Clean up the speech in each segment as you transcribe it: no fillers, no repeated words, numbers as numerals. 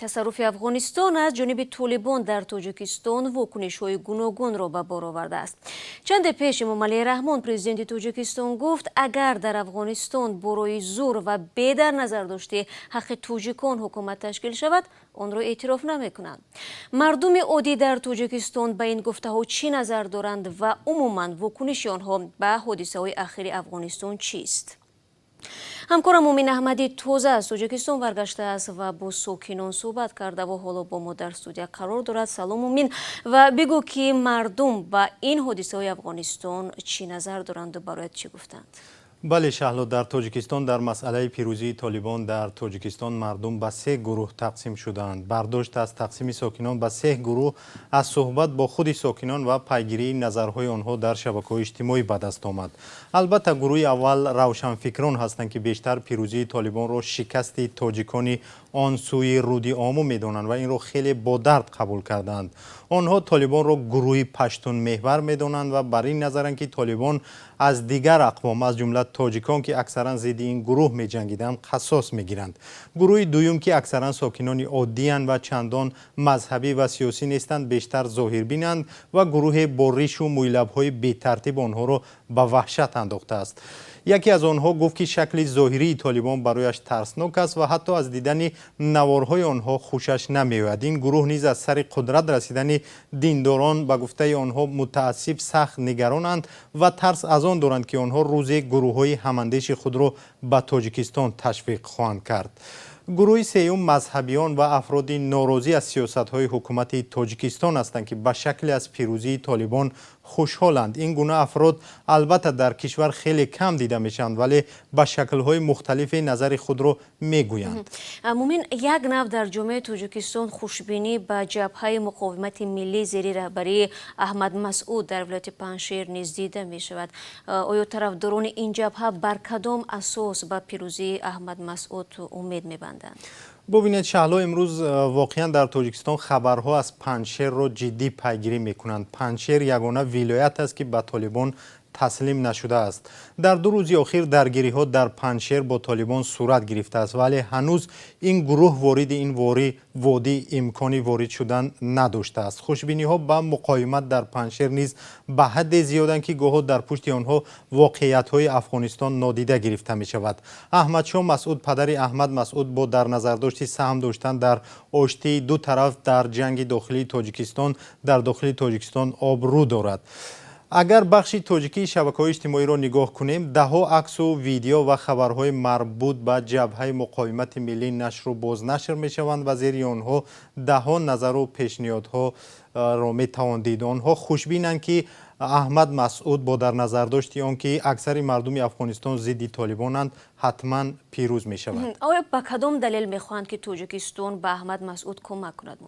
Тасарруфи Афғонистон аз ҷониби Толибон дар Тоҷикистон вокунишҳои гуногунро ба бор овардааст. Чанде пеш Эмомалӣ Раҳмон, президенти Тоҷикистон, гуфт, агар дар Афғонистон бо роҳи зӯр ва бе дар назардошти ҳаққи тоҷикон ҳукумат ташкил шавад, онро эътироф намекунанд. Мардуми оддӣ дар Тоҷикистон ба ин гуфтаҳо чӣ назар доранд ва умуман вокуниши онҳо ба ҳодисаҳои ахири Афғонистон чист? Ҳамкорам Мумин Аҳмадӣ тоза аз Тоҷикистон баргаштааст ва бо сокинон суҳбат кардаву ҳоло бо мо дар студия қарор дорад. Салом, Мумин, ва бигӯ, ки мардум ба ин ҳодисаҳои Афғонистон чӣ назар доранду барояд чӣ гуфтанд? Бале, Шаҳло, дар Тоҷикистон дар масъалаи пирӯзии Толибон дар Тоҷикистон мардум ба се гурӯҳ тақсим шудаанд. Бардошт аз тақсими сокинон ба се гурӯҳ аз суҳбат бо худи сокинон ва пайгирии назарҳои онҳо дар шабакаҳои иҷтимоӣ ба даст омад. Албатта, гурӯҳи аввал равшанфикрон ҳастанд, ки бештар пирӯзии Толибонро шикасти тоҷикони он сӯи руди Ому медонанд ва инро хеле бо дард қабул кардаанд. Онҳо Толибонро гурӯҳи паштунмеҳвар медонанд ва бар ин назаранд, ки Толибон аз дигар ақвом, аз ҷумла тоҷикон, ки аксаран зидди ин гурӯҳ меҷангиданд, қасос мегиранд. Гурӯҳи дуюм, ки аксаран сокинони оддиянд ва чандон мазҳабӣ ва сиёсӣ нестанд, бештар зоҳирбинанд ва гурӯҳе бо ришу мӯйлабҳои бетартиб онҳоро ба ваҳшат андохтааст. Яке аз онҳо гуфт, ки шакли зоҳирии Толибон барояш тарснок аст ва ҳатто аз дидани наворҳои онҳо хушаш намеояд. Ин гурӯҳ низ аз сари қудрат расидани диндорон, ба гуфтаи онҳо мутаассиб, сахт нигаронанд ва тарс аз он доранд, ки онҳо рӯзе гурӯҳҳои ҳамандеши худро ба Тоҷикистон ташвиқ хоҳанд кард. Гурӯҳи сеюм мазҳабиён ва афроди норозӣ аз сиёсатҳои ҳукумати Тоҷикистон ҳастанд, ки ба шакле аз пирӯзии Толибон хушҳоланд. Ин гуна афрод албатта дар кишвар хеле кам дида мешаванд, вале ба шаклҳои мухталифе назари худро мегӯянд. Мумин, як нав дар ҷомеаи Тоҷикистон хушбинӣ ба Ҷабҳаи муқовимати миллӣ зери раҳбарии Аҳмад Масъуд дар вилояти Панҷшер низ дида мешавад. Оё тарафдорони ин ҷабҳа бар кадом асос ба пирӯзии Аҳмад Масъуд умед мебанданд? Бубинед, Шаҳло, имрӯз воқеан дар Тоҷикистон хабарҳо аз Панҷшерро ҷиддӣ пайгирӣ мекунанд. Панҷшер ягона вилоят аст, ки ба Толибон таслим нашудааст. Дар 2 рӯзи охир даргириҳо дар Панҷшер бо Толибон сурат гирифтааст, вале ҳанӯз ин гурӯҳ вориди ин водӣ имкони ворид шудан надоштааст. Хушбиниҳо ба муқовимат дар Панҷшер низ ба ҳадде зиёданд, ки гоҳо дар пушти онҳо воқеиятҳои Афғонистон нодида гирифта мешавад. Аҳмадшоҳ Масъуд, падари Аҳмад Масъуд, бо дар назардошти саҳм доштан дар оштии ду тараф дар ҷанги дохилии Тоҷикистон дар дохили Тоҷикистон обрӯ дорад. Агар бахши тоҷикии шабакаҳои иҷтимоиро нигоҳ кунем, даҳҳо аксу видео ва хабарҳои марбут ба Ҷабҳаи муқовимати миллӣ нашру бознашр мешаванд ва зери онҳо даҳҳо назару пешниҳодҳоро метавон дид. Онҳо хушбинанд, ки Аҳмад Масъуд бо дар назардошти он ки аксари мардуми Афғонистон зидди толибонанд, ҳатман пирӯз мешавад. Оё ба кадом далел мехоҳанд, ки Тоҷикистон ба Аҳмад Масъуд кӯмак кунад?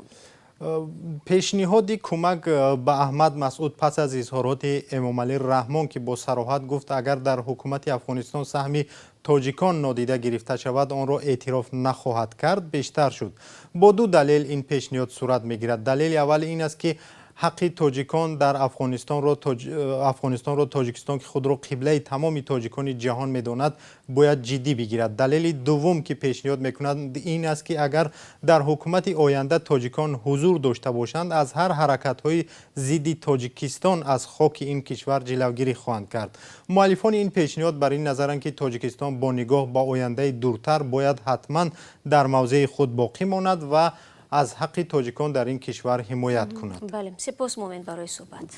Пешниҳоди кӯмак ба Аҳмад Масъуд пас аз изҳороти Эмомалӣ Раҳмон, ки бо сароҳат гуфт, агар дар ҳукумати Афғонистон саҳми тоҷикон нодида гирифта шавад, онро эътироф нахоҳад кард, бештар шуд. Бо ду далел ин пешниҳод сурат мегирад. Далели аввал ин аст, ки ҳаққи тоҷикон дар Афғонистонро Тоҷикистон, ки худро қиблаи тамоми тоҷикони ҷаҳон медонад, бояд ҷиддӣ бигирад. Далели дуввум, ки пешниҳод мекунанд, ин аст, ки агар дар ҳукумати оянда тоҷикон ҳузур дошта бошанд, аз ҳар ҳаракатҳои зидди Тоҷикистон аз хоки ин кишвар ҷилавгирӣ хоҳанд кард. Муаллифони ин пешниҳод бар ин назаранд, ки Тоҷикистон бо нигоҳ ба ояндаи дуртар бояд ҳатман дар мавзеи худ боқӣ монад ва аз ҳаққи тоҷикон дар ин кишвар ҳимоят кунад. Бале, сипос, Мумин, барои суҳбат.